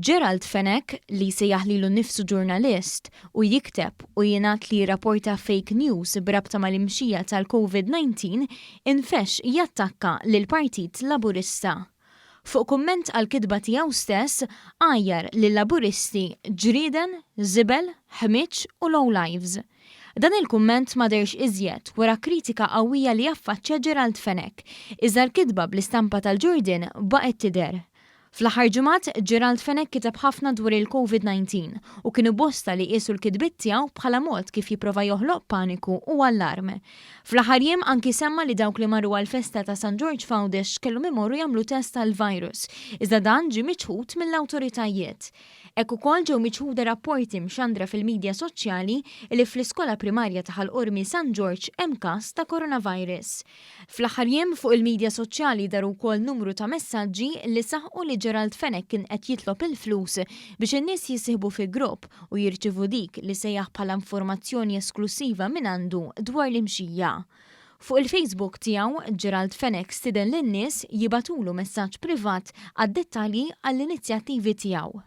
Gerald Fenech, li jsejjaħ lilu nnifsu ġurnalist u jikteb u jingħad li jirrapporta fake news b'rabta mal-imxija tal-Covid-19, infexx jattakka lill-Partit Laburista. Fuq kumment għal kitba tiegħu stess, għajjar lil-Laburisti ġrieden, żibel, ħmieġ u lowlives. Dan il-kumment ma dehrx iżjed wara kritika qawwija li affaċċja Gerald Fenech, iżda l-kitba bl-istampa tal-ġurdien baqgħet tidher. Fl-aħħar ġimgħat, Gerald Fenech kiteb ħafna dwar il-Covid-19 u kienu bosta li qiesu l-kitbiet tiegħu bħala mod kif jipprova joħloq paniku u allarm. Fl-aħħar jiem anki semma li dawk li marru għall-festa ta' San Ġorġ f'Għawdex kellhom imorru jagħmlu test tal-virus, iżda dan ġie miċħud mill-awtoritajiet. Hekk ukoll ġew miċħuda rapporti mxandra fil-midja soċjali li fl-iskola primarja ta' Ħal Qormi San Ġorġ hemm każ ta' coronavirus. Fl-aħħar jiem fuq il-midja soċjali daru wkoll numru ta' messaġġi li saħqu li Gerald Fenech kien qed jitlob il-flus biex in-nies jissieħbu fi grupp u jirċievu dik li sejjaħ bħala informazzjoni esklussiva mingħandu dwar l-imxija. Fuq il-Facebook tiegħu, Gerald Fenech stieden lin-nies jibagħtulu messaġġ privat għad-dettalji għall-inizjattivi tiegħu.